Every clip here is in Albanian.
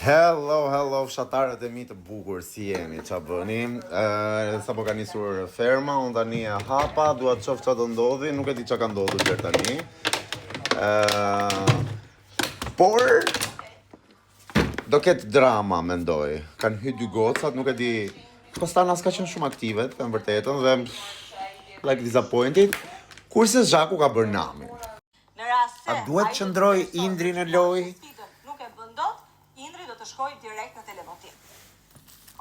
Hello, hello, fshatarët e mi të bukur, si jeni, ça bëni? Ë, sapo ka nisur ferma, unë tani e hapa, dua të shoh ça do ndodhi, nuk e di ça ka ndodhur deri tani. Ë, por do ketë drama, mendoj. Kanë hy dy gocat, nuk e di. Kostana s'ka qenë shumë aktive, të them vërtetën, dhe like disappointed. Kurse Zhaku ka bërë namin. Në rast se A duhet ai do të qëndrojë vlerësojë Indri se në që lojë? sfidën nuk e bën dot, Indri do të shkojë direkt në televotim.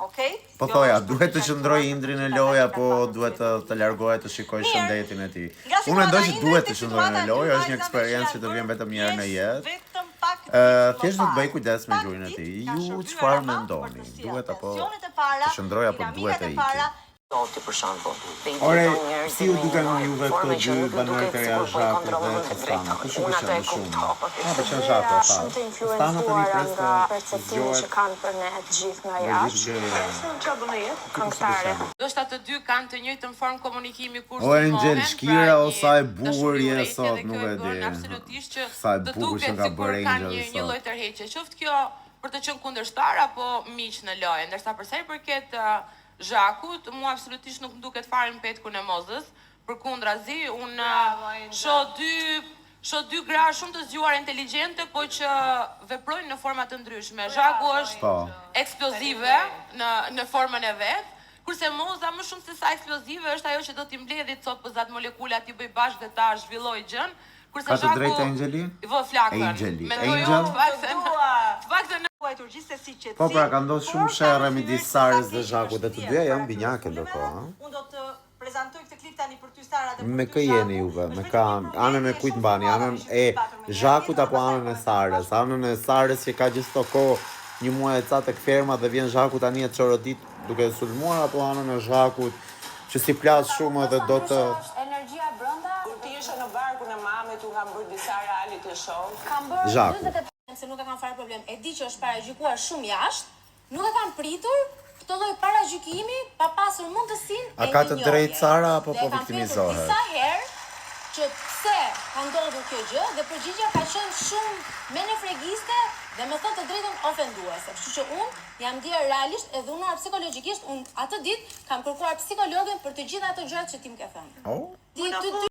Okej? Po Kjo thoja, është për duhet të të qëndrojë qartësuar Indri për në gjithë ata lojë që apo kanë patur duhet të pyetje të largohet të shikojë Mirë. shëndetin e tij? Nga Unë mendoj situata që e Indrit duhet të tek qëndrojë në situata e dy lojë, është një vajzave që eksperiencë janë që të vjen bërë vetëm një herë në pjesë jetë. vetëm pak Ë, ditë më thjesht do të bëj parë. kujdes me Pak gjurin e ditë tij. kanë Ju shërbyer çfarë ama për të mendoni? sjellë Duhet apo tensionet e të para, qëndrojë apo duhet dinamikat të e iki? para, Zoti për shembull, dhe i Ore, drejton njerëzit si ju me një duken lloj juve këto forme që dy nuk ju banorët duket e reja sikur po i Zhaku dhe kontrollon dhe Kostana? drejton. Kush ju Unë pëlqen atë më e shumë? kuptoj. Mua Të pëlqen dyja Zhaku, e shumë thatë. të Kostana tani influencuara pres nga të perceptimi që zgjohet kanë për ne të gjithë nga nga gjithë jashtë. gjëja. Çfarë bën në jetë? Ti kush të Këngëtare. pëlqen? Ndoshta të dy kanë të njëjtën formë komunikimi kur O Engjël sulmohen, pra Shkira o një sa e bukur dashuri je urrejtje sot, dhe nuk kjo e e di. bën absolutisht që Sa e të bukur që duket ka sikur bërë kanë Engjël një një lloj sot. tërheqje, qoftë kjo për të qenë kundërshtar apo miq në lojë. Ndërsa për sa i përket Zhakut, mua absolutisht nuk më duket fare në petkun e Mozës, përkundrazi, unë shoh dy shoh dy gra shumë të zgjuara inteligjente, po që veprojnë në forma të ndryshme. Zhaku është Po. eksplozive në në formën e vet, kurse Moza më shumë se sa eksplozive është ajo që do t'i mbledhi copëzat, molekulat, t'i bëjë bashkë dhe ta zhvillojë gjënë, Kurse Ka të Zhaku drejtë Engjëli? i vë flakën. Engjëli. Mendoj unë Angel? të paktën, të paktën quajtur gjithsesi qetësi, Po pra, ka ndodhur shumë por ka sherre rrëfyer midis se sa Sarës dhe keq Zhakut dhe është të ndjerë dyja para janë këtyre binjake sulmeve. ndërkohë, ëh. Unë do të prezantoj këtë klip tani për ty Sara dhe për Me ty kë jeni Zhaku. juve? Është Me vetëm ka një anën e përmbledhje e kujt shumë mbani? situatave Anën që e kemi patur me njëra Zhakut tjetrën dhe apo pastaj anën e komentojmë Sarës? bashkë. Anën e Sarës që ka gjithë këto kohë një muaj e ca tek ferma dhe vjen Zhaku tani e çorodit duke e sulmuar apo anën e Zhakut që s'i plas shumë dhe do të Energjia brenda. Kur ti ishe në barkun e mamit unë kam bërë disa reality show. Kam bërë Zhaku. 45 se nuk e kam fare problem. E di që është paragjykuar shumë jashtë, nuk e kam pritur këtë lloj paragjykimi pa pasur mundësinë A e ka një të drejtë njohje. Sara apo Dhe po e kam pyetur viktimizohet? disa herë që pse ka ndodhur kjo gjë dhe përgjigja ka qenë shumë menefregiste dhe me thënë të drejtën ofenduese. Kështu që unë jam ndjerë realisht e dhunuar psikologjikisht, unë atë ditë kam kërkuar psikologen për të gjitha ato gjërat që ti më ke thënë. Oh? Ti ty ty.